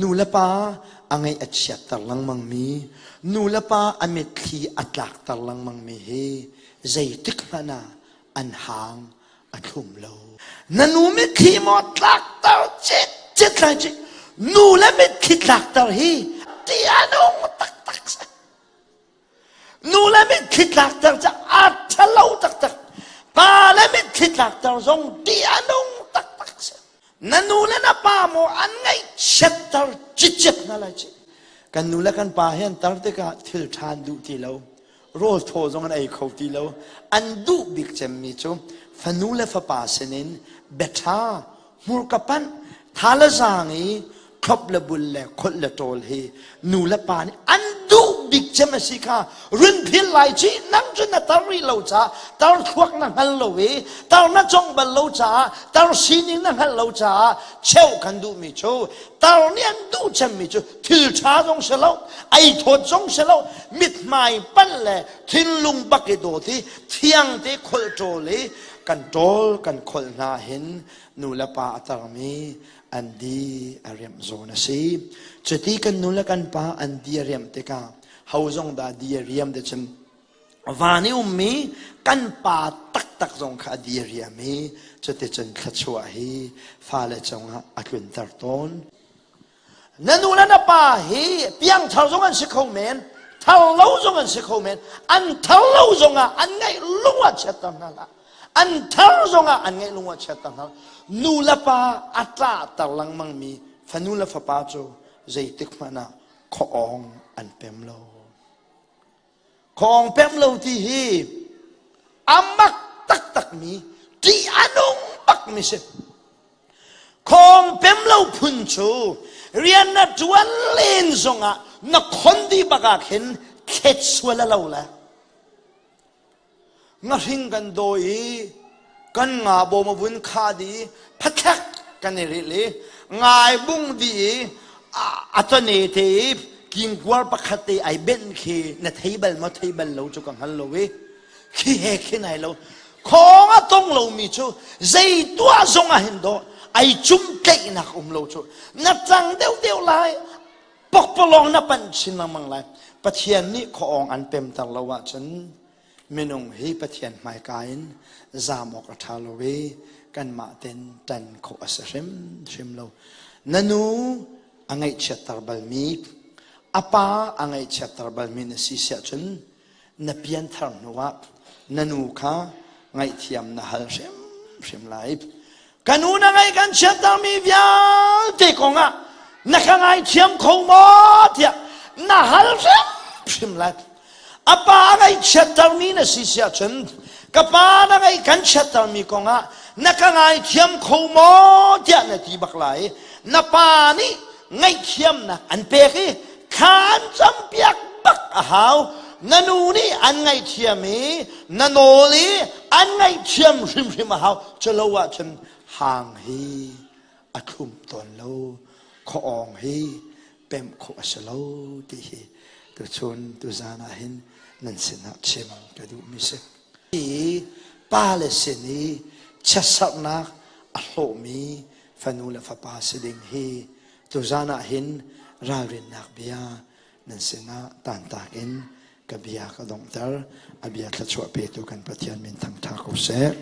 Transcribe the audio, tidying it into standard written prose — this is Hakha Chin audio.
Nu le pa a ngaih a chiatter lengmangmi, nu le pa a mitthli a tlakter lengmangmi hi zeitik hmanh ah an hang a thlum lo. Na nu mitthli maw tlakter cit cit lai cik. Nu le mitthli tlakter hi ti a nung taktak si. Nu le mitthli tlakter cu a ṭhalo taktak. Pa le mitthli tlakter zong ti a nung taktak si. Na nu le na pa maw an ngaihchiatter cicet hna lai cik. Kan nu le kan pa hi an tar tikah thil ṭha an duh ti lo. Rawl thaw zong an ei kho ti lo. An duh bik cemmi cu fanu le fapa sinin biaṭha hmurka panh tha le zaang i thlop le bul le kholh le ṭawl hi nu le pa nih an duh bik cem a si kha run phil lai ci nang cu na tar rih lo caah tar thluak na hngal lo i tar na cong bal lo caah tar sining na hngalh lo caah cheuh kan duhmi cu tar nih an duh cemmi cu thil ṭha zong si lo ei thawt zong si lo mithmai panh le thinlung bak i dawt i thiang te kholh ṭawl i kan ṭawl kan kholh hna hin nu le pa a tarmi an di a riamh zawn a si. Cuti kan nu le kan pa an di a riamh tikah ho zong dah di a riam te cun van i ummi kan pa taktak zong kha a di a riam i cuticun thluachuah hi fale cungah a tlunter tawn. Na nu le na pa hi piangthar zong an si kho men, thar lo zong an si kho men. An thar lo zongah an ngaih lung ah chiatter hna hlah. An thar zongah an ngaih lung ah chiatter hna. Nu le pa a tlahter lengmangmi fanu le fapa cu zeitik hmanh ah khuaawng an pem lo. Khuaawng pem lo ti hi a mak taktakmi, ṭih a nung bakmi si. Khawng pem lo phun cu rian na ṭuan len zongah na khon dih bak ah khin thlet sual a lo le. Ngahring kan dawi i kan nga bawm a vun kha dih i phathek kan i rilh i ngai bung dih i a tone te i kingkuar pakhat te ai benh khi na thei bal maw thei bal lo cu ka hngal lo i khi he khin ai lo Khawng a tong lomi cu zei tuah zong ah hin dawh ai cum tlaihnak um lo cu na cang deuhdeuh lai pokpalawng na panh chin lengmang lai. Pathian nih khuaawng an pemter lo ahcun minung hi Pathian hmaika in zaam awk a ṭha lo i kanmah ten ṭan khawh a si hrimhrim lo. Na nu a ngaihchiatter balmi, a pa a ngaihchiatter balmi na si siah cun na pianthar hnuah na nu kha ngaihthiam na hal hrimhrim lai. Ka nu na ngaih kan chiattermi vialte kongah na ka ngaithiam kho maw tiah na hal hrimhrim lai. A pa a ngaihchiattermi na si si ahcun ka pa na ngaih kan chiattermi kongah na ka ngaithiam kho maw tiah na ti bak lai. Na pa nih ngaihthiamnak an pek i thla an campiak bak a hau. Na nu nih an ngaihthiam i na nawl i an ngaihthiam hrimhrim a hau. Culo ahcun hang hi a thlum tawn lo, khuaawng hi pemh khawh a si lo ti hi tuchun tuzan ah hin nan sinah chim ka duhmi si. Hi pa le sin i chiatserhnak a hlawhmi fanu le fapa si ding hi Tuzan ah hin ralrinnak bia nan sinah tantak in ka bia ka donghter. A bia thluachuah petu kan Pathian min thangṭha ko seh.